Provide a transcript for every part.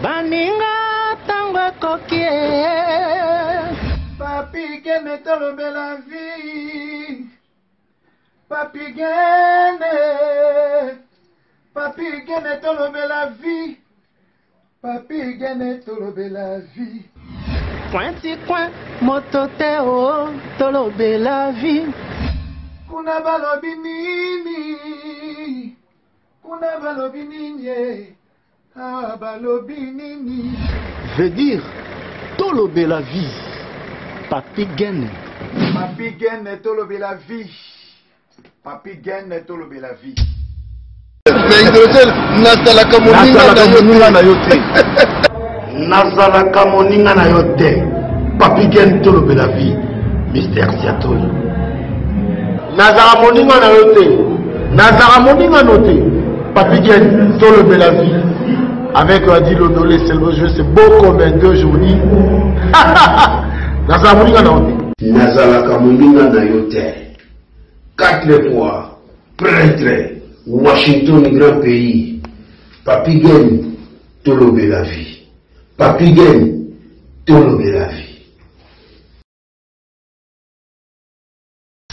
Baninga tango ekoki eh. Papi Gene tolobela vie Papi Gene Papi Gene tolobela vie Papi Gene tolobela vie Coin ti coin moto te o oh, tolobela vie Kuna balobi nini Kuna balobi nini eh? Ah, balobi nini Veut dire tolobela vie Papi Gene. Papi Gene tolobela vie Papi Gene tolobela vie. Nazalaka moninga na yo te. Nazalaka moninga na yo te. Papi Gen tolobela vie. Mister Siatoli. Nazalaka moninga na yo te. Nazalaka moninga no te. Papi Gen tolobela vie. Avec Adi Londolé, c'est le jeu, c'est beau comme un deux jours. Nazalaka moninga na yo te. Nazalaka moninga na yo te. Quatre fois prêtre Washington grand pays Papy Gen tolobela vie Papy Gen tolobela vie.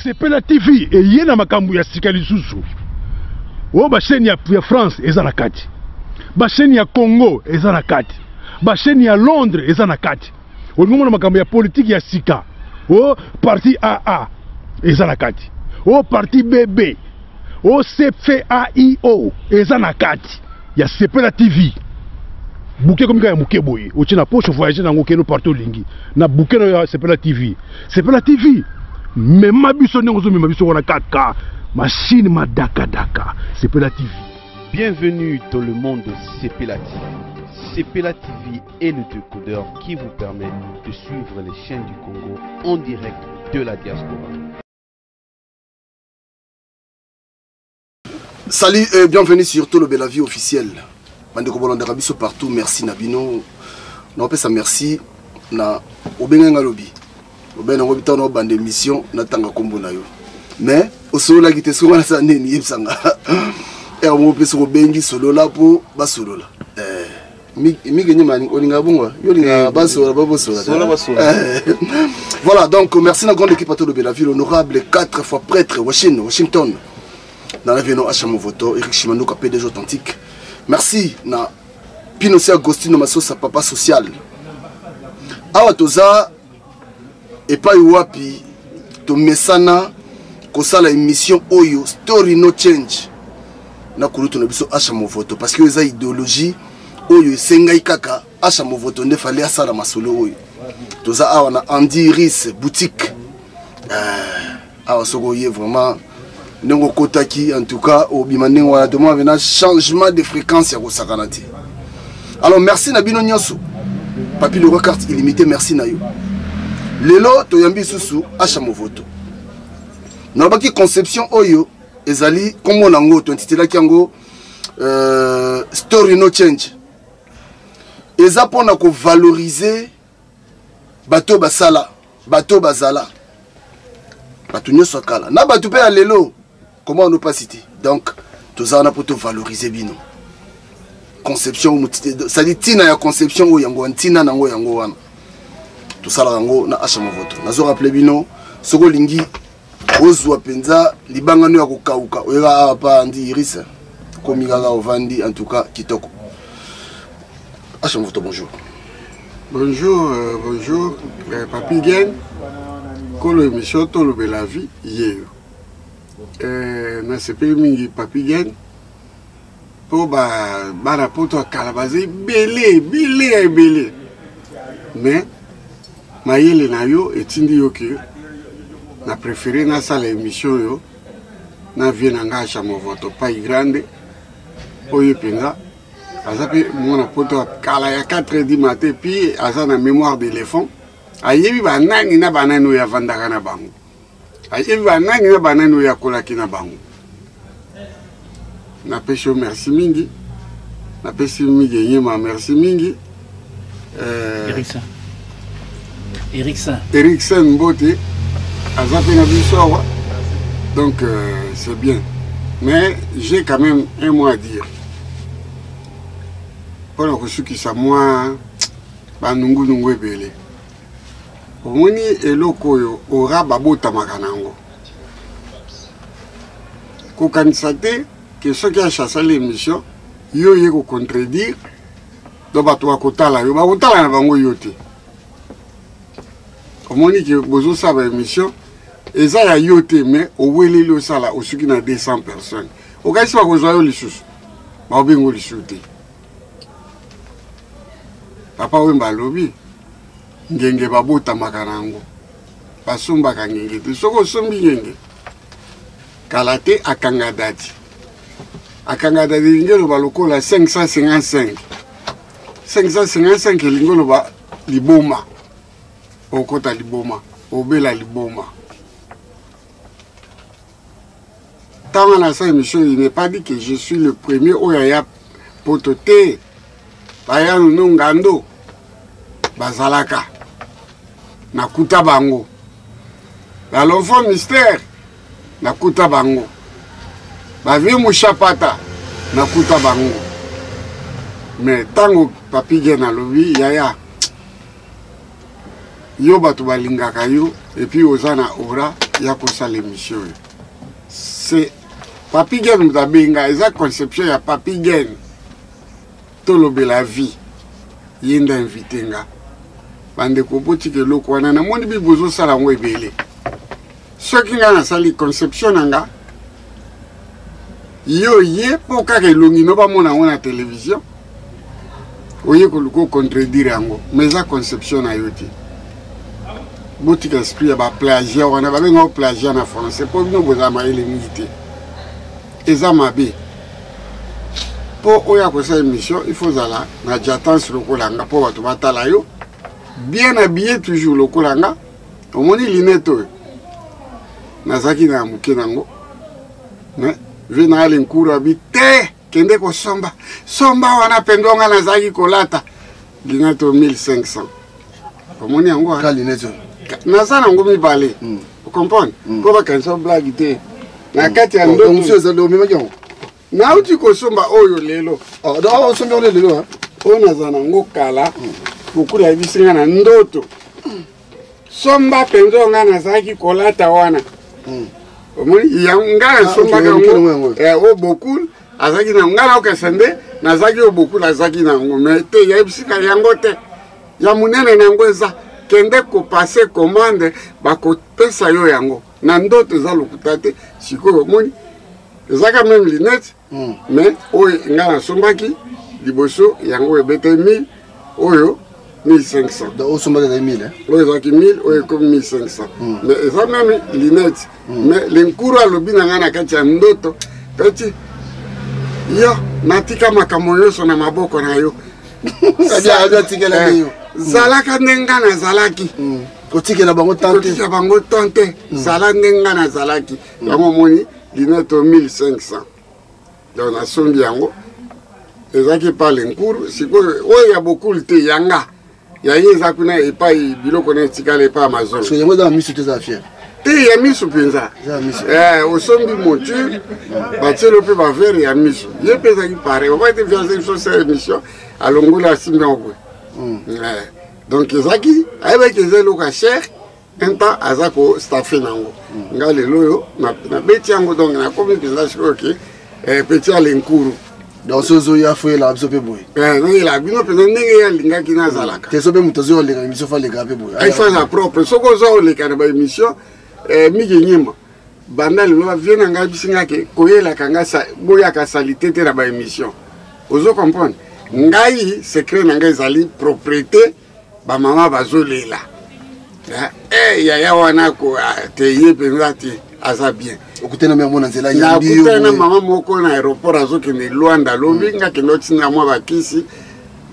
Sepela TV eye na makambo ya sika lisusu. Oyo ba chaîne ya, ya France eza na kati. Ba chaîne ya Congo eza na kati. Ba chaîne ya Londres eza na kati. Olingi omona makambo ya politique ya sika. O parti AA eza na kati. O parti BB. O CFAIO eza na kati ya Sepela TV. Bouquet ekomi kaka ya moke boye. Otie na poche voyager nango okende partout olingi. Na bouquet na ya Sepela TV. Sepela TV mema biso ndenge ozomema biso wana kaka machine madakadaka Sepela TV. Bienvenue dans le monde de Sepela TV. Sepela TV est le décodeur qui vous permet de suivre les chaînes du Congo en direct de la diaspora. Salut et bienvenue sur Tolobela Vie officielle. Bandeko bolandaka biso partout, merci na bino. Napesa merci na obenga nga lobi. Obenga ngo bitano na bande émission na tanga kombo na yo. Mais osololaki te soki wana nini yebisa nga. Ero moko mpe soki obengi solola mpo basolola. Eh. Mige nyema olinga bongo yo olinga basola babosola. Voilà donc merci na grande équipe à Tolobela Ville honorable 4 fois prêtre Washington. Dans la vie, Acha Movoto, Eric Chimanouka, PDG authentique. Merci na Pinosi Agostino Masosa, papa social. Awa toza epai wapi tomesana kosala émission oyo story no change na kulutu na biso Acha Movoto parce que eza idéologie oyo esengai kaka Acha Movoto nde fallait asala masolo oyo. Toza awa na Andy Riss boutique. Awa soki oye vraiment ndenge okotaki en tout cas obima ndenge wana tomona mpena changement de fréquence ya kosakana te. Alors merci na bino nyonso. Papi Leroy carte illimitée merci na yo. Lelo toyambi lisusu Acha Movoto. Nalobaki conception oyo ezali kombo nango tointitulaki yango story no change. Eza mpona kovaloriser bato basala, bato bazala, bato nyonso ya kala na bato mpe ya lelo, comment on pas citer. Donc toza wana mpo tovaloriser bino. Conception, c'est-à-dire ntina ya conception oyo yango wana, ntina nango yango wana tosalaka yango na Acha Movoto. Nazo rappeler bino soki olingi ozwa mpenza libangano ya kokauka oyeka awa pa Andy Iris komi kaka ovandi en tout cas kitoko. Acha Movoto, bonjour. Bonjour, bonjour, Papi Gen, kolo émission Tolobela vie yeyo. Nasepeli mingi Papi Gen po ba bana poto ya kala baza ebele ebele ya ebele, mais mayele na yo etindi yo ke na préféré nasala émission yo na vie na nga Acha Movoto Pai Grande oyo mpenza aza mpe mwana poto ya kala ya 4 heures du matin, puis aza na mémoire d'éléphant, ayebi banani na banani oyo avandaka na bango, ayebi banani na banani oyo akolaki na bango. Napesi yo merci mingi, napesi mingi Nyema merci mingi. Erikson. Erikson. Erikson Mbote aza mpe na biso awa. Donc c'est bien. Mais j'ai quand même un mot à dire. mpo na kosukisa mwa banungunungu ebele. Omoni eloko oyo ora babotamaka na yango. Kokanisa te ke soki achasali émission yo oye kocontredire donc bato bakotala yo, bakotala na bango yo te. Omoni ke bozosala ba émission eza ya yo te, mais oweleli osala osuki na 200 personnes, okanisi bakozwa yo lisusu, bakobenga lisusu te. Papa Wemba alobi ngenge babotamaka na yango, basombaka ngenge te. Soki osombi ngenge kala te, akanga dati, akanga dati elingi eloba lokola 555 555 elingi oloba liboma, okota liboma, obela liboma. Ntango nasala émission, il n'est pas dit que je suis le premier oyo aya poto te. Baya nono ngando bazalaka, nakuta bango na l'enfant mystère, nakuta bango bavie mushapata, nakuta bango. Mais ntango Papi Gen alobi yaya yo, bato balingaka yo et puis oza na aura ya kosala émission oyo, c'est Papi Gen moto abenga. Eza conception ya Papi Gen Tolobela Vie, ye nde invité nga. Bandeko, botika eloko wana, namoni bi bozosala yango ebele. Soki nga nasali conception na nga, yo ye mpo kaka elongi no bamona yango na télévision, oye koluka ocontredire yango, mais eza conception na yo te. Botika esprit ya baplagiat wana, babenga plagiat na français mpo bino bozala mayele mingi te. Eza mabe mpo oyo akosala émission, il faut ozala na jatance lokola nga mpo bato batala yo bien habillé toujours lokola nga. Omoni lunette oyo nazalaki na moke nango, mais ve na ale nkuru abi te, kende kosomba somba wana mpenza nga nazalaki kolata lunette oyo 1500. Omoni yango naza nango mibale, ocomprendre, mpo bakanisa blague te na kati ya ndoto. Nauti kosomba oyo lelo. Osombi yango lelo? Oyo naza nango kala. Mokulu ayebisi nga na ndoto, somba mpenza oyo nga nazalaki kolata wana. Omoni nga nasombaka yango oyo bokul azalaki na nga, naokesa nde nazalaki oyo bokul azalaki na yango, mais te, yayebisi nga yango te, ya monene na yango eza, kende kopase commande, bakopesa yo yango na ndoto. Eza lokuta te. Sikoyo omoni ezaka même lunette, mais oyo nga nasombaki liboso yango ebete 1000, oyo 1500. Osombaki ezali 1000? Oyo ezalaki 1000, oyo ekomi 1500, mais eza même lunette. Mais lenkuru alobi na ngai na kati ya ndoto, peti yo natika makambo nyonso na maboko na yo, zalaka nde nga nazalaki. Kotikela bango tante, kotikela bango tante, zala nde nga nazalaki. Yango omoni lunette 1500, donc nasombi yango, ezalaki epa lenkuru. Sikoyo oyo ya bokulu te, yanga ya ye eza kuna epai biloko na etikala epai Amazon. Yango eza na miso te, eza fier? Te, ya miso mpenza. Osombi monture, batieli mpe bavere ya miso, ye mpe ezalaki pareil. Obai te viaze biso sa émission, alongoli asimbi yango boye. Donc ezalaki, ayebaki eza eloko ya cher, un temps aza kostaffe nango. Nga lelo oyo nabeti yango, donc nakomi mpenza sikoyo ke petit ya lenkuru. Donc so ozoya fo oyelaka biso mpe boye? Noyelaka bino mpenza ndenge ye alingaki nazalaka. Te, so mpe moto azoya oleka émission, fo aleka mpe boye. Il faut aza propre. Soki oza oleka na baémission mingi nyima, banda lelo bavie na ngai bisi nga ke koyelaka nga, boyaka salite te na baémission. Ozo comprendre ngai, secret na ngai ezali propriété. Bamama bazolela yaya wana te, ye mpenza te, aza bien. Okutana mama na nzela? Nakutana na mama moko na aéroport, azokende Lwanda. Alobi nga kende otinda mwa bakisi.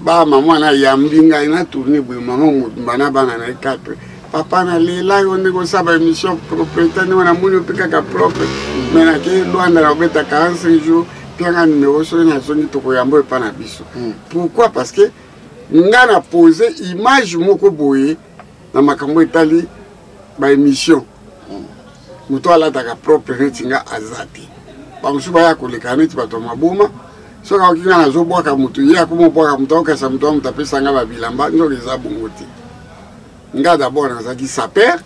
Bamama wana yambi ngai na tourne boye, mama mobimba na bana na ye 4. Papa, nalela yo ndenge osala baémission, propriété ndenge namoni yo mpe kaka propre. Mais nake Lwanda, nakobeta 45 jours, pianga numero, soki nazongi tokoyamba epa na biso. Pourquoi? Parce que nga na pose image moko boye na makambo etali baémission. Moto alataka propre neti nga aza te. Bamosusu baya koleka neti bato ya maboma. Soki akoki nga nazobwaka motu, ye akoma obwaka motu, akokasa motu, motu apesa nga babilamba, nzoka eza bongo te. Nga d'abord nazalaki saper,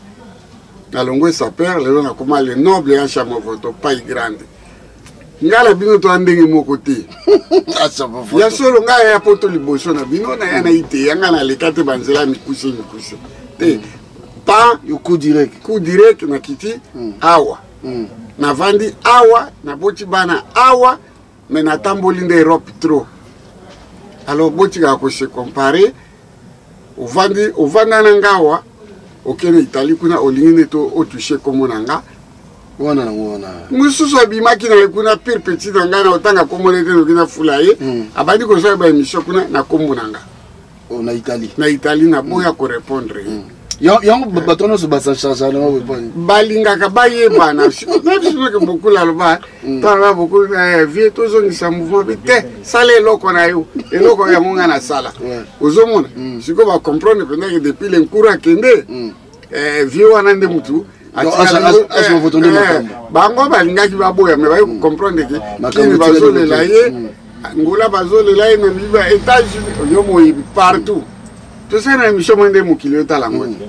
nalongwe saper, lelo nakoma le noble ya Chamovoto, pai grande. Nga na bino toa ndenge moko te. Ya solo nga ya poto liboso na bino, na ya na iteya, nga naleka te banzela mikuse mikuse te. Pa coup direct, coup direct nakiti awa. Navandi awa, naboti bana awa, mais natamboli nde Europe trop. Alors botikaka ko se comparer. Ovandi, ovanda na nga awa, okende Italie kuna, olingi nde to otouche kombo na nga. Wana nango wana. Mosusu abimaki na ye kuna, pire petit na ngai, na otanga kombo na ye te, noki nafula ye. Abandi kosala ba émission kuna na kombo na nga. Oh, na Italie. Na Italie, na boya ko répondre ye. Yango bato nyonso basacharge na bango epani. Balingaka bayebana. Na biso noke bokula aloba, tala bokula, vie tozongisa mouvement pe te, sala eloko na yo. Eloko yango nga nasala. Ozomona? Sikoyo ba comprendre mpenza ke depuis le nkuru akende, vie wana nde mutu bango balingaki baboya, mais baye comprendre ke kini bazolela ye, Angola bazolela ye, na miba États-Unis, yo moyibi partout. Tosala na émission moko nde mokili otala yango te.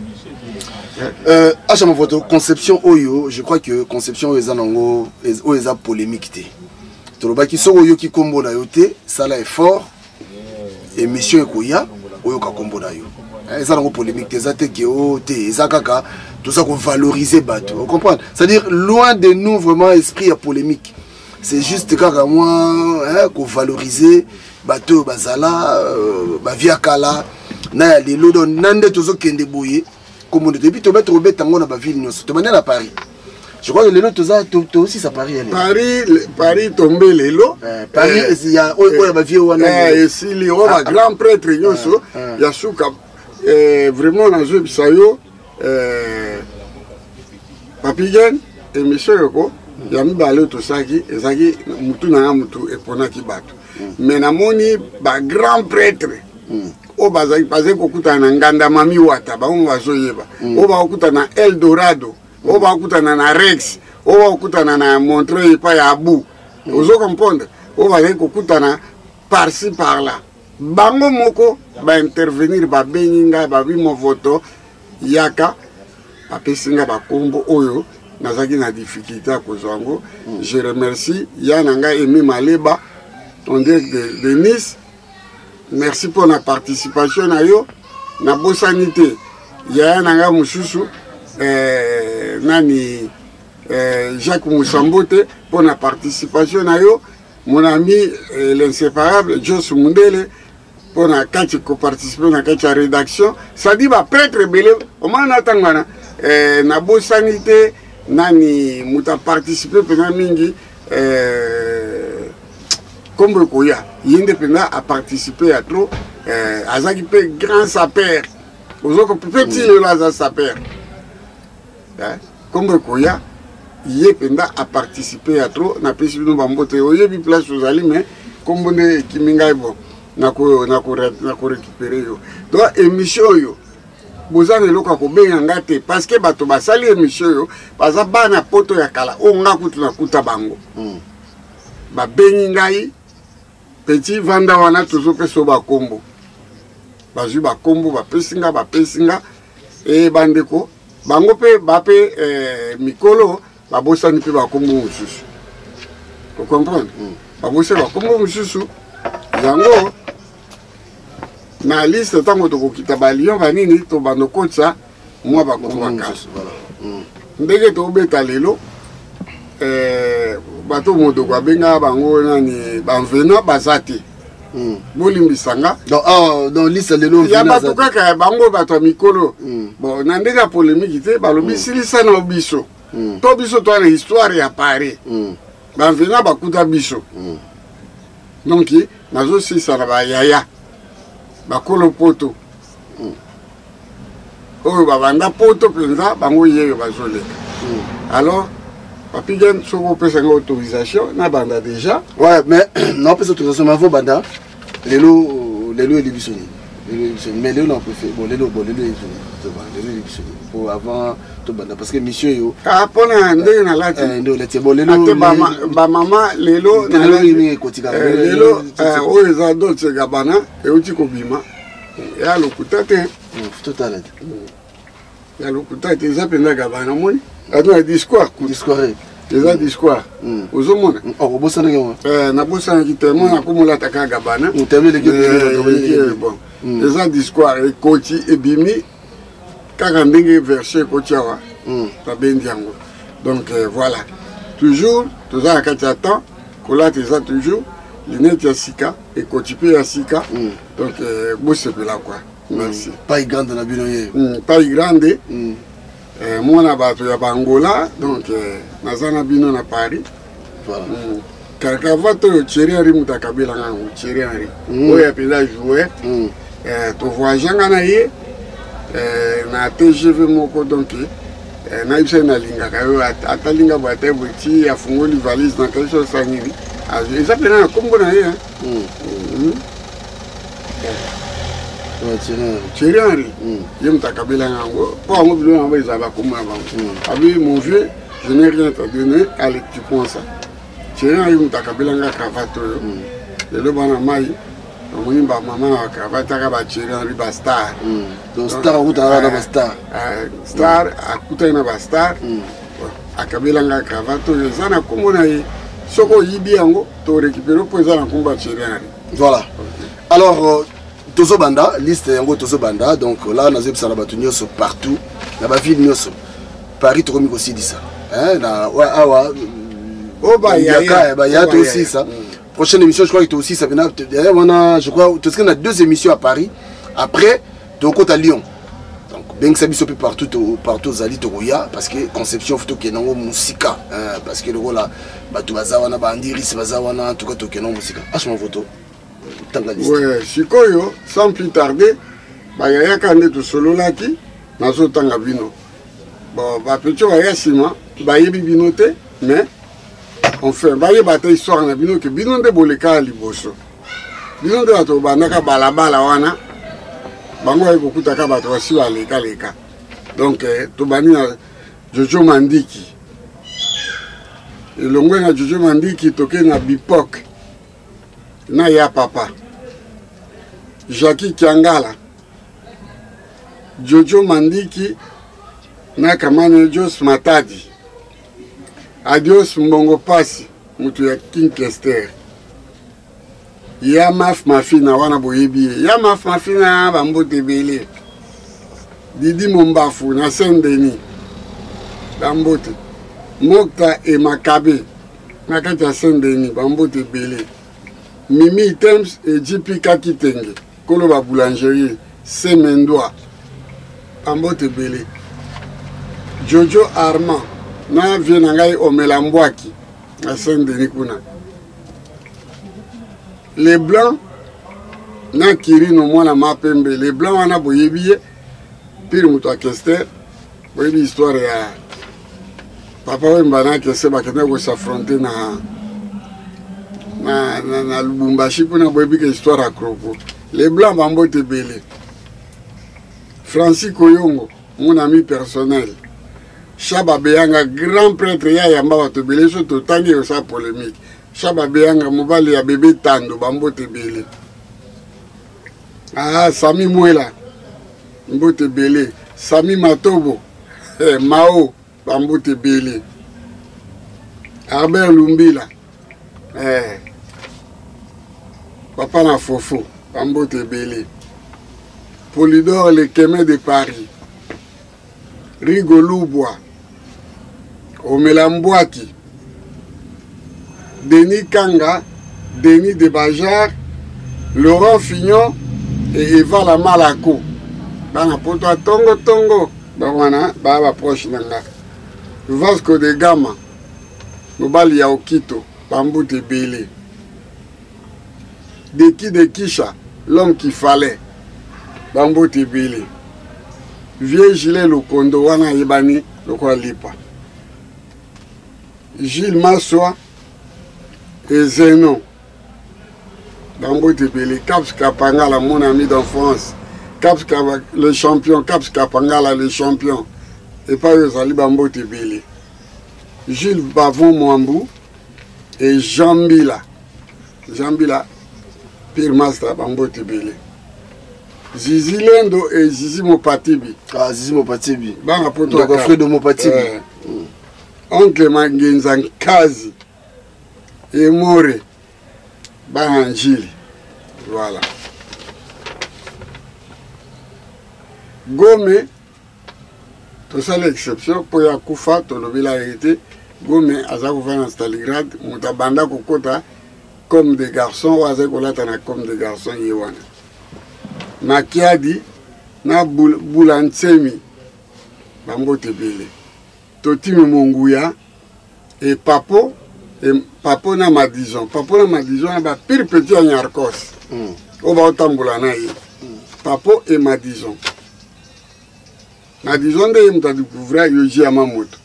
Acha Movoto, conception oyo, je crois que conception oyo eza nango, oyo eza polémique te. Tolobaki soki oyoki kombo na yo te, sala effort, émission ekoya, oyoka kombo na yo. Eza nango polémique te, eza te ke o te, eza kaka toza ko valoriser bato. Vous comprenez? C'est-à-dire loin de nous vraiment esprit ya polémique. C'est juste kaka moi, hein, ko valoriser bato bazala, ba via kala na ya lelo, donc na nde tozokende boye kombo nde toyebi, tobe tokobeta yango na ba ville nyonso. Tobande na Paris. Je crois que lelo toza tosisa Paris ya lelo. Paris, Paris tombe lelo. Paris, ya oyo ya ba vieux wana. Esili, oyo ba grand prêtre nyonso ya suka. Vraiment nazoyebisa yo, Papi Gen, émission yoko ya mibale oyo tosalaki ezalaki mutu na nga mutu eponaki bato. Mais namoni ba grand prêtre oyo bazali kokutana na Nganda Mami Wata, bango bazoyeba. Oyo bakokutana na Eldorado, oyo bakokutana na Rex, oyo bakokutana na Montreuil epai ya Abu. Ozo comprendre? Oyo bazali kokutana par-ci par-là. Bango moko ba intervenir, babengi ngai, babi Movoto yaka, bapesi nga bakombo oyo nazalaki na difficulté ya kozwa yango. Je remercie ya na ngai Aimé Maleba, on dirait de Nice. Merci pour la participation na yo. Nabosani te yaya na ngai mosusu, nani, Jacques Moussambote, pour la participation na yo. Mon ami, l'inséparable Jos Mundele, pour na kati ko participer na kati ya rédaction. Ça dit ba prêtre ebele omona na ntango wana, nabosani te nani moto a participer mpenza mingi, kombo ekoya, ye nde mpenza a participer ya trop, azalaki mpe grand saper, ozoko mpe ti lelo aza saper. Kombo ekoya, ye mpenza a participer ya trop. Napesi bino bambote, oyebi place ozali, mais kombo nde ekimi ngai, bon, nako récupérer yo. Donc émission oyo boza na eloko ya kobenga nga te, parce que bato basali émission oyo baza bana poto ya kala, oyo nga kutu nakuta bango. Babengi ngai, petit vanda wana, tozopesa oyo bakombo, bazwi bakombo, bapesi nga, bapesi nga. E bandeko bango mpe bape, mikolo babosani mpe bakombo mosusu, ocomprendre? Babosani bakombo mosusu yango na liste. Ntango tokokita balion banini, tobanda okotisa mwa bakombo ya kala. Ndenge tobeta lelo, bato modoko abengaka bango nani, banvena baza te. Bolimbisa nga. Donc, ah, donc liste lelo ya bato kaka ya bango, bato ya mikolo. Bon, na ndenge ya polémique te, balobi silisa na biso. To biso toa na histoire ya Paris, banvena bakuta biso. Donc nazosilisa na bayaya bakolo poto oyo babanda poto mpenza, bango yeyo bazoleka. Alors Papi Gen, soki opesa nga autorisation, nabanda déjà. Ouais, mais naopesa autorisation, mais avant banda lelo, lelo eyebi biso nini? Mais lelo na préféré, bon lelo, bon lelo lelo biso po avant tobanda, parce que mission yo. Ah, mpona ndenge nalati. Nde olati, bon lelo. Ate bamama lelo. Nalati ekotika. Lelo oyo eza Dolce Gabbana, euti kobima, ya lokuta te. Total. Ya lokuta te, eza mpenza Gabbana. Omoni ata na discours. Discours. Eza discours, ozomona. Obosanaki yango? Nabosanaki te, mo nakomolata kaka Gabbana. Bon, eza discours, ekoti, ebimi kaka ndenge version ekoti awa, babendi yango. Donc voilà, toujours toza na kati ya temps kolata, eza toujours lunette ya sika, ekoti mpe ya sika. Donc bosepela quoi, merci. Pai grande na bino ye. Pai grande, mwana bato ya Bangola. Donc naza na bino na Paris. Cravate oyo, Thierry Henry moto akabelanga yango. Thierry Henry oyo ya mpenza joueur, tovoyage nga na ye na TGV moko. Donc nayebisa ye nalingaka yo, atalinga boye, ata boye ti afungoli valise na kasi osala nini, eza mpena na nkombo na ye. Thierry Henry ye moto akabelanga yango, mpo yango biloko yango ezala bakombo na bango. Abi: "Mon vieux, je n'ai rien à donner, allez, tu prends ça." Thierry Henry moto akabelanga cravate oyo. Lelo bana mai bamoni bamama na bacravate aka ba Thierry Henry, bastar. Donc star akutana na bastar. Star akutani na bastar, akabelanga cravate oyo, eza na nkombo na ye. Soki oyibi yango, torécupérer, mpo eza na nkombo ya Thierry Henry. Voilà, alors tozobanda liste yango, tozobanda. Donc là nazoyebisa na bato nyonso partout na baville nyonso, Paris tokomi kosilisa na awa. Baya tosilisa prochaine émission, je crois que tosilisa pena. D'ailleurs wana, je crois tosiki na deux émissions à Paris, après tokota Lyon. Donc bengisa biso mpe partout, partout ozali, tokoya, parce que conception faut tokende yango mosika, parce que lokola bato baza wana, baandiris baza wana, en tout cas tokende yango mosika. Asoma voto, tanga liste. Ouais, sikoyo sans plus tarder, bayayaka nde tosololaki, nazotanga bino. Bon, bapetits baya nsima bayebi bino te, mais enfin bayeba ata histoire na bino, ke bino nde boleka liboso, bino nde bato bandaka balabala wana, bango baye kokutaka bato basi balekaleka. Donc tobandi na Jojo Mandiki. Elongwe na Jojo Mandiki, tokei na Bipok na ya papa Jacki Kiangala, Jojo Mandiki na Kamane Jos Matadi, Adios Mbongo Pasi, moto ya King Kester, ya Maf Mafina wana boyebi ye, ya Maf Mafina, bambote ebele. Didi Mombafu na Saint Denis, bambote. Mokta Emakabe na kati ya Saint Denis, bambote ebele. Mimi Items e JP Kakitenge, kolo ba boulangerie Semendwa, bambote ebele. Jojo Armand na vie na ngai Omela Mbwaki na Saint Denis kuna. Le Blanc na Kirino, mwana mapembe. Le Blanc wana boyebi ye, pire moto ya Kester. Boyebi histoire ya Papa Wemba na Kester, bakende kos'affronter na Lubumbashi kuna. Boyebi ke histoire ya Croco. Le Blanc, bambote ebele. Francis Koyongo, mon ami personnel. Shaba Beyanga, grand prêtre ya yamba bato ebele, so totangi osa polémique. Shaba Beyanga, mobali ya bebe Tando, bambote ebele. Ah, Sami Mwela, mbote ebele. Sami Matobo, Mao, bambote ebele. Albert Lumbila, papa na Fofo, bambote ebele. Polydor Lekeme de Paris, Rigo Lubwa, Omela Mbwaki, Denis Kanga, Denis de Bajar, Laurent Fignon et Eva la Malako. Bana poto ya tongo tongo, bawana baya baproche na nga. Vasco de Gama, mobali ya Okito, bambote ebele. Deki de Kisha, l'homme qu'il fallait, bambote ebele. Vieux Gilet Lokondo wana ayebani lokola lipa. Gilles Maswa et Zeno, bambote ebele. Caps Kapangala, mon ami d'enfance. Caps le champion, Caps Kapangala le champion. Epai oyo ozali bambote ebele. Jules Bavon Mwambu et Jean Mbila. Jean Mbila, Pire Master, bambote ebele. Zizi Lendo et Zizi Mopatibi. Ah, Zizi Mopatibi. Banga poto. Ndoko Fredo Mopatibi. Eh, Oncle Mangenza Nkazi et More. Bana Njili. Voilà. Gome tosala exception mpo ya kufa tolobela ye te. Gome aza kofa na Stalingrad, moto abanda kokota comme des garçons oyo azali kolata na comme des garçons ye wana. Makiadi na Bula Nsemi bambote ebele. Totimi Monguya et Papo et Papo na Madison. Papo na Madison na ba pire petit ya Nyarkos. Oyo baotambola na ye. Papo et Madison. Madison nde ye moto adécouvra Yoji Yamamoto.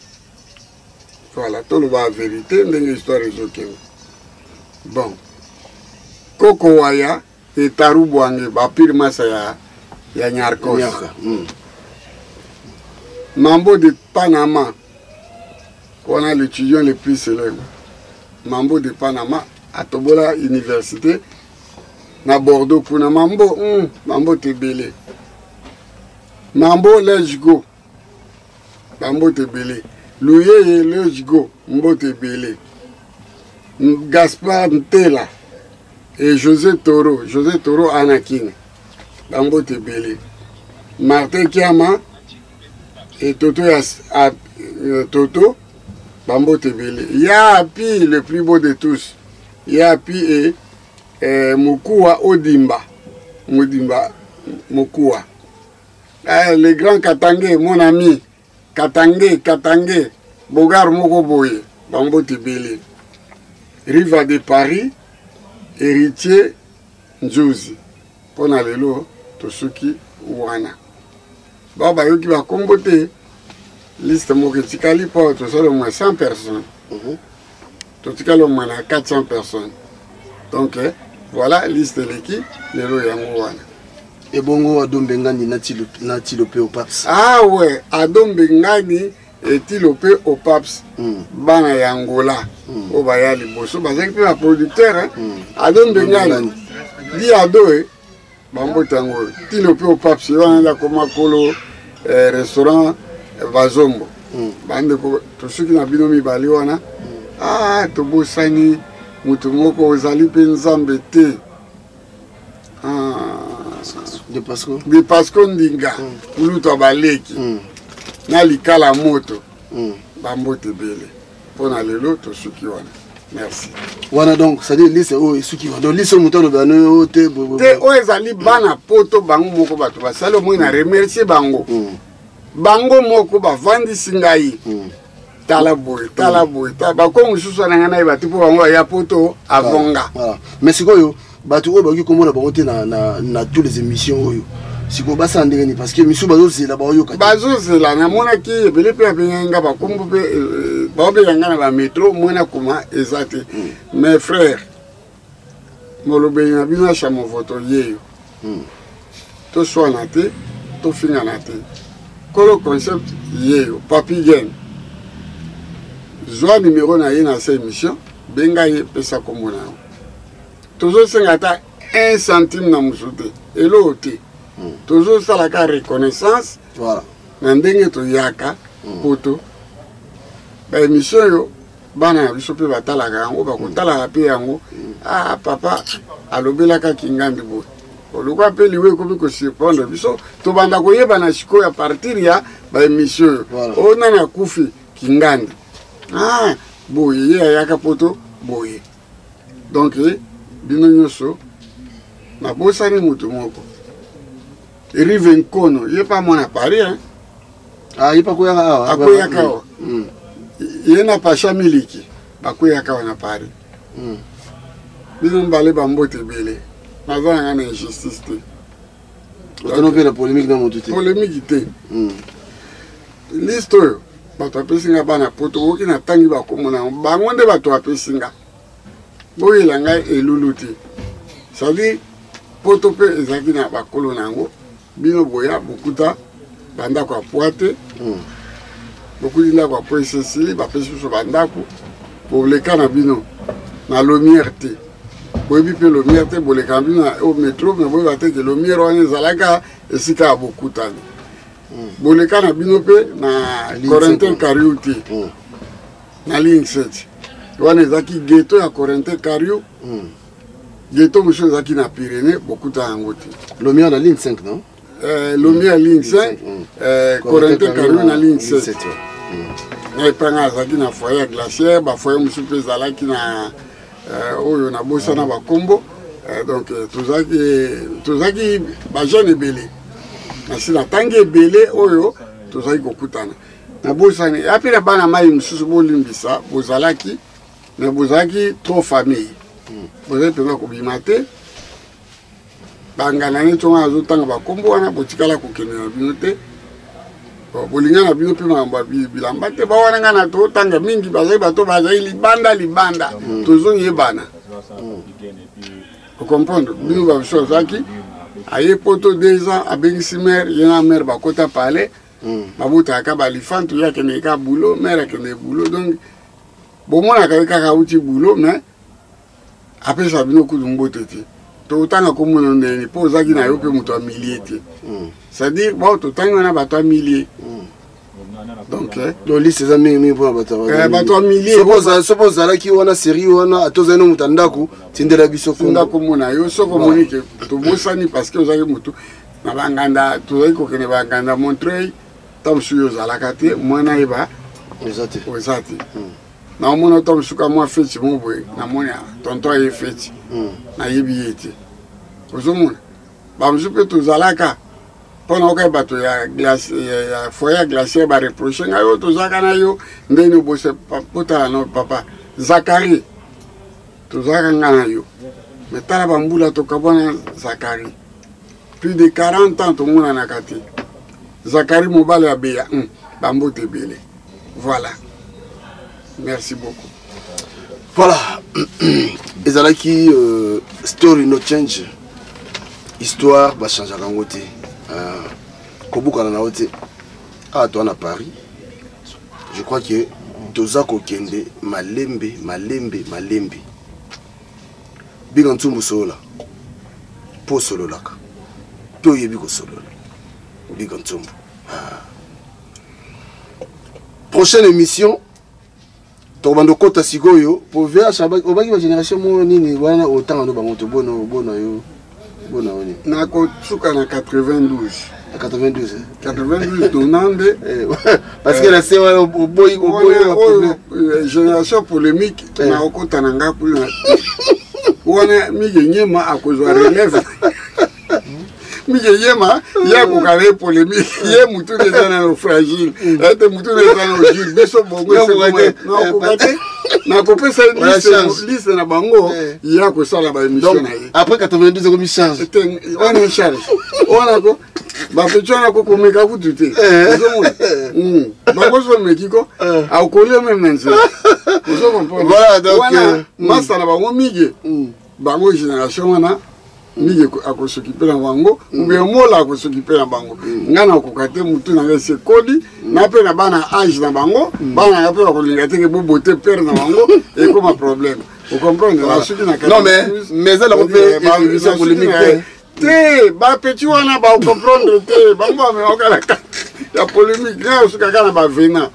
Voilà, toloba vérité ndenge histoire ezokende. Bon. Koko Waya et Taru Bwange ba pire masa ya ya Nyarkos. Nyarka. Mambo de Panama. Wana l'étudiant le plus célèbre. Mambo de Panama atobola université na Bordeaux kuna Mambo, Mambo tebele. Mambo Lejgo. Bambo tebele. Luyeye Lejgo mbote ebele. Gaspard Ntela et José Toro, José Toro Anakin. Bambo tebele. Martin Kiama et Toto ya, a, Toto Bambo tebele. Yapi le plus beau de tous. Yapi et Mokua Odimba. Modimba Mokua. Le grand Katangé, mon ami. Katangé, Katangé. Bogar moko boye. Bambo tebele. Riva de Paris, héritier Nzuzi. Pona lelo tosuki wana. Ba bayoki ba kombo te. Liste moko etikali po tosala au moins 100 personnes. Totikali au moins na 400 personnes. Donc voilà liste eleki lelo yango wana. Ebongo Ado Mbengani na Tilo, na Tilo pe au Paps. Ah ouais, Ado Mbengani et Tilo pe au Paps. Bana ya Angola. Oyo baya liboso bazalaki mpe ba producteur, hein. Ado Mbengani. Di Ado, eh. Bambote yango. Tilo pe au Paps, ye wana nde akoma kolo restaurant Bazombo. Bandeko tosuki na bino mibale wana. Ah, tobosani moto moko ozali mpe Nzambe te. Ah. De Pasco. De Pasco Ndinga. Kulutu ya baleki. Na likala moto. Bambote ebele. Mpona lelo tosuki wana. Merci. Wana donc, c'est-à-dire liste oyo esuki wana. Donc liste oyo moto aloba no yo te, bo, bo, bo. Te, oyo ezali bana poto bango moko bato basali omoi na remercier bango. Bango moko bavandisi ngai. Tala boye, tala boye, tala. Bako mosusu wana ngai nayeba te mpo bango baya poto avant nga. Voilà. Mais sikoyo bato oyo bakoki komona bango te na toutes les émissions oyo. Sikoyo basala ndenge nini? Parce que misusu bazozela baoyoka te. Bazozela, namonaki ebele mpe abengaki nga bakombo mpe baobenga nga na ba métro, mwana koma eza te. Mes frères, molobeli na bino ya Chamovoto yeyo. Toswana te, tofingana te. Kolo concept yeyo, Papi Gen. Zwa numéro na ye na sa émission, benga ye pesa kombo na yo. Tozosenga ata 1 centime na mosu te, eloko te. Tozosalaka reconnaissance. Voilà. Na ndenge toyaka poto. Ba émission yo bana na biso mpe batalaka yango, bakotalaka mpe yango. Ah, papa alobelaka Kingandi boye. Oluka mpe liwe ekomi kosurprendre biso, tobanda koyebana sikoyo à partir ya ba émission oyo. Voilà. Oyo nani akufi Kingandi. Ah, boye ye ayaka poto boye. Donc bino nyonso nabosani moto moko. Rive Nkono, ye pa mwana Paris, hein? Ah, ye pa koyaka awa. Akoyaka awa. Ye na Pacha Miliki bakoyaka awa na Paris. Bino mibale bambote ebele. Naza nanga na injustice te. Otano mpe na polémique na moto te. Polémique te. Liste oyo bato bapesi nga bana poto, okoki natangi bakombo na yango. Bango nde bato bapesi nga. Boyela ngai elulu te. C'est-à-dire poto mpe ezalaki na bakolo na yango. Bino boya bokuta bandako ya pwa te. Bokuti ndako ya pwa esi esili, bapesi biso bandako. Boleka na bino na Lumière te, boyebi mpe Lumière te. Boleka na bino na o metro, me boyeba te ke Lumière wana ezalaka esika ya bokutani. Boleka na bino mpe na Corentin Cariou te, na ligne 7 wana ezalaki ghetto ya Corentin Cariou. Ghetto mosusu ezalaki na Pyrénées, bokuta yango te. Lumière na ligne 5, non? Lumière ligne 5, Corentin Cariou na ligne 7. Na epanga azalaki na foyer ya glaciaire, bafoyer mosusu mpe ezalaki na oyo nabosana bakombo. Donc tozalaki bajeune ebele, nasi natangi ebele oyo tozalaki kokutana. Nabosani ya mpe na bana mai mosusu, bolimbisa, bozalaki me bozalaki trop famille, bozalaki mpenza kobima te. Bangana neti wana azotanga bakombo wana, botikala kokende na bino te. Bolinga na bino mpe makambo ya bilamba te. Bawana ngai na totanga mingi, bazali bato bazali libanda libanda, tozoyebana. Ocomprendre bino babiso azalaki aye poto 2 ans, abengisi mare ye na mare bakota palais, babotaka balifantu, ye akendeki kaka boulot, mare akendeki boulot. Donc bomonaka ye kaka auti boulot, mais apesa bino kutu mbote te. Totanga komona ndenge mpo ozalaki na yo mpe moto ya milie te, c'est-à-dire bao totangi wana bato ya milie. Donc donc liste eza mingi mingi mpona bato bato ya milie. Soki ozalaki wana série wana, ata ozali no moto ya ndako, tindela biso. Tinda komona yo soki omoni ke tobosani, parce que ozalaki motu na banganda. Tozalaki kokende banganda Montreuil, ta mosusu yo ozalaka te, mwana yeba eza te. Oza te. Naomona ta mosusu ka mwa feti mo boye, namoni tonton aye feti, nayebi ye te. Ozomona bamosusu mpe tozalaka mpona okai bato ya glace ya foyer ya glacière, bareproche ngai oyo tozalaka na yo ndeni obose potala no papa Zakari, tozalaka nga na yo, me tala bambula tokabwana. Zakari, plus de 40 ans tomonanaka te. Zakari mobali ya Beya, bambote ebele. Voilà, merci beaucoup. Voilà, ezalaki story no change, histoire bachangeaka yango te, kobukana na yo te. Awa toa na Paris, je crois que toza kokende malembe malembe malembe. Binga ntsumbu, solola mpo osololaka mpe oyebi kosolola. Binga ntsumbu, prochaine émission tokobanda okota sikoyo po VH obaki bagénération moko nini wana otanga no bango to bona bona yo bona yo nini. Nakosuka na 92. Na 92? 92 tonande. Parce que na se wana oboyi oboyi. Oyo génération polémique, nakokota na nga kuna wana. Mige Nyema akozwa relève. Mige Yema ye akokana ye polémique, ye mutu eza nano fragile ete mutu eza nano jule. Biso bongo nakoka te, nakopesa liste na bango, ye akosala baémission na ye. Après 92 ekomi charge. Wana charge wana ko bapeti wana kokomeka kutu te. Ozomona bango so omeki ko akolia meme na nzela, ozo comprendre. Wana masa na bango mige, bango génération wana mingi akosokipe na bango, ubie mola akosokipe na bango. Ngai nakoka te, motu na ngai esekoli na mpe na bana age na bango, bana na mpe bakolinga teke bobote pere na bango, ekoma problème, ocomprendre. Nasuki na Non, mais eza nango mpe émission polémique te. Te, bapeti wana bacomprendre te, bango bamemaka ya polémique. Ngai osuka kaka na bavena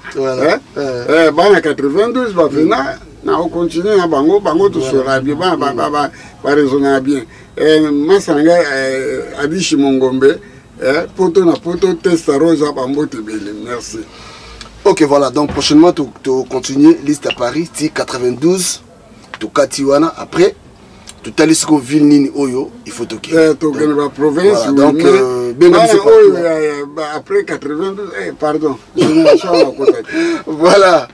bana 92, bavena na ocontinue na bango, bango tosola bien, bana baraisonnaka bien. Masa na ngai Adishi Mongombe, poto na poto, testa rosa, bambote ebele, merci. Ok, voilà, donc prochainement to continuer liste à Paris ti 92, tokati wana, après totali siko ville nini oyo il faut toke. Tokende baprovince. Donc benga biso. Oyo après 92, pardon, génération akota te. Voilà,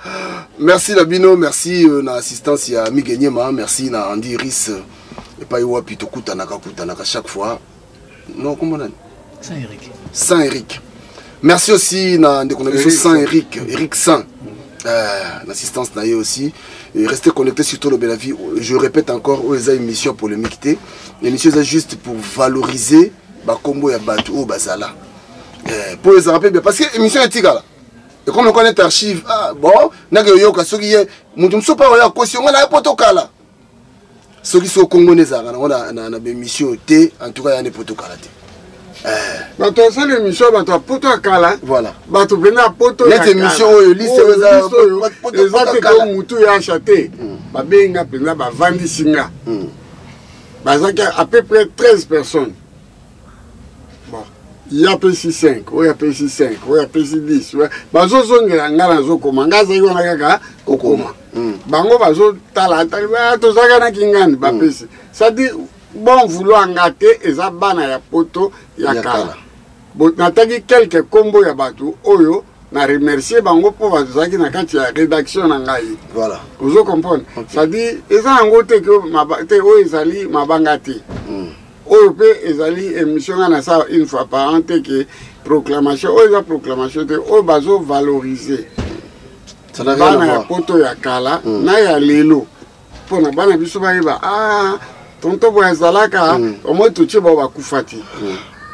merci na bino, merci na assistance ya Migenyema, merci na Andy Ris epai wapi tokutanaka kutanaka chaque fois. Non, kombo nani? Saint Eric. Saint Eric, merci aussi na ndeko na biso Saint Eric, Eric Saint, l'assistance na ye aussi. Et restez connectés sur Tolobela Vie. Je répète encore, oyo eza émission polémique te, émission eza juste pour valoriser. bakombo ya bato oyo bazala mpo eh, ezalaka mpe bien parce que émission etikala ekomi lokola neti archive. Ah, bon, nake oyoka soki ye moto mosusu mpe oyo akosi yo, ngai naye mpo tokala soki soki okongo nde ezalaka nango na baémission te. En tout cas, ya nde mpo tokala te. Eh. Bato asala émission, bato ya poto ya kala. Voilà. Bato mpenza ya poto. Neti émission oyo, liste oyo eza te to mutu ya asha te. Babenga mpenza, bavandisi nga. Bazalaki à peu près 13 personnes. Bon, ye apesi 5, oyo apesi 5, oyo apesi 10. Bazozongela nga, nazokoma. Nga azalaki wana kaka kokoma. Bango bazotala, tozalaka na kingani, bapesi. C'est-à-dire bon vouloir nga te, eza bana ya poto ya kala. Nataki quelque kombo ya bato oyo na remercier bango mpo bazalaki na kati ya rédaction na ngai. Voilà. Ozo comprendre? C'est-à-dire eza yango te ke te oyo ezali mabanga te. Oyo mpe ezali émission nga nasala une fois par an te ke proclamation. Oyo eza proclamation te, oyo bazovaloriser bana ya poto ya kala na ya lelo, mpona bana biso bayeba: ah, tonton boye azalaka. Omoi totie bao bakufa te,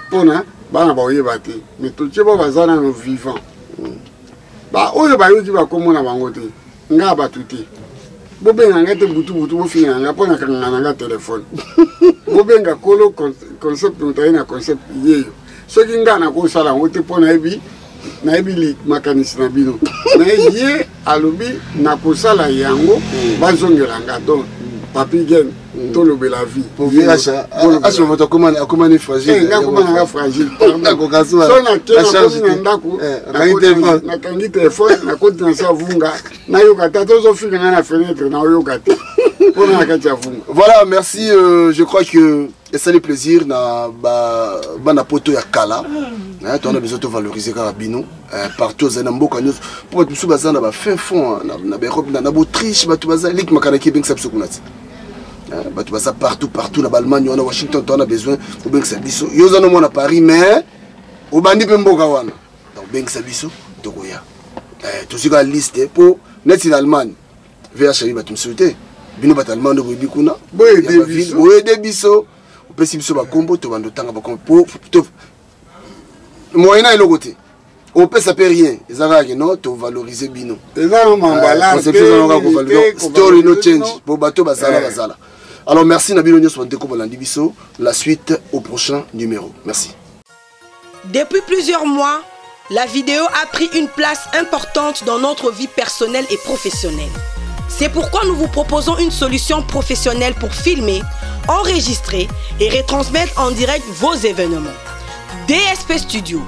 mpona bana baoyeba te, mais totie bao baza nano vivant. Baoyo bayoki bakombo na bango te, nga bato te. Bobenga nga te butu butu, bofinga nga mpo nakanganga na nga telefone. Bobenga kolo concept, moto aye na concept yeyo. Soki nga nakosala yango te, mpo nayebi makanisi na bino, mais ye alobi nakosala yango, bazongela nga. Donc Papi Gen, tolobela vie. Moto akomani fragile. Nga koma nanga fragile. So nake, nakomi na ndako, nakangi telefone, nakoti na sa vunga, nayoka te. Ata ozofinga nga na fenêtre, naoyoka te, mpona na kati ya vunga. Voilà, merci. Je crois que esali plaisir na bana poto ya kala. Towana besoin tovaloriser kaka bino partout ozali na mboka nyonso, mpo bato mosusu baza na bafin fond na baEurope, na baAutriche, bato baza lik makanaki, ebengisa biso kuna ti. Bato baza partout partout na baAllemagne wana, Washington, towana besoin obengisa biso. Yo oza no mwana Paris, mais obandi mpe mboka wana, donc bengisa biso, tokoya. Tozwi kaka liste, mpo neti na Allemagne VH ayebi bato mosusu te. Bino bato Allemagne nde boyebi kuna, boyede biso, opesi biso bakombo, tobanda otanga bakombo. Po moyen na eloko te, opesa mpe rien, eza kaka ke no tovaloriser bino. Eza no mambala. Story no change, po bato bazala bazala. Alors merci na bino nyonso bandeko bolandi biso. La suite au prochain numéro. Merci. Depuis plusieurs mois, la vidéo a pris une place importante dans notre vie personnelle et professionnelle. C'est pourquoi nous vous proposons une solution professionnelle pour filmer, enregistrer et retransmettre en direct vos événements. DSP Studio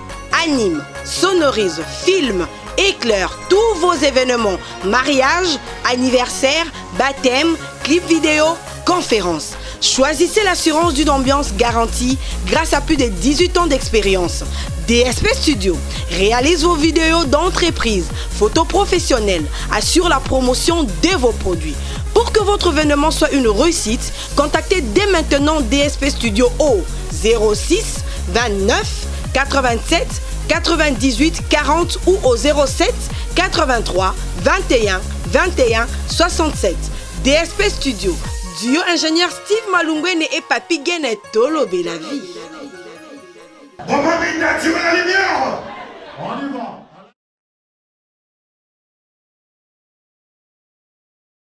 anime, sonorise, filme, éclaire tous vos événements, mariage, anniversaire, baptême, clip vidéo, conférences. Choisissez l'assurance d'une ambiance garantie grâce à plus de 18 ans d'expérience. DSP Studio réalise vos vidéos d'entreprise, photos professionnelles, assure la promotion de vos produits. Pour que votre événement soit une réussite, contactez dès maintenant DSP Studio au 06 29 87 98 40 ou au 07 83 21 21 67. DSP Studio, duo ingénieur Steve Malungwene et Papi Gene, tolobela vie. On va d'attirer la lumière. On y va.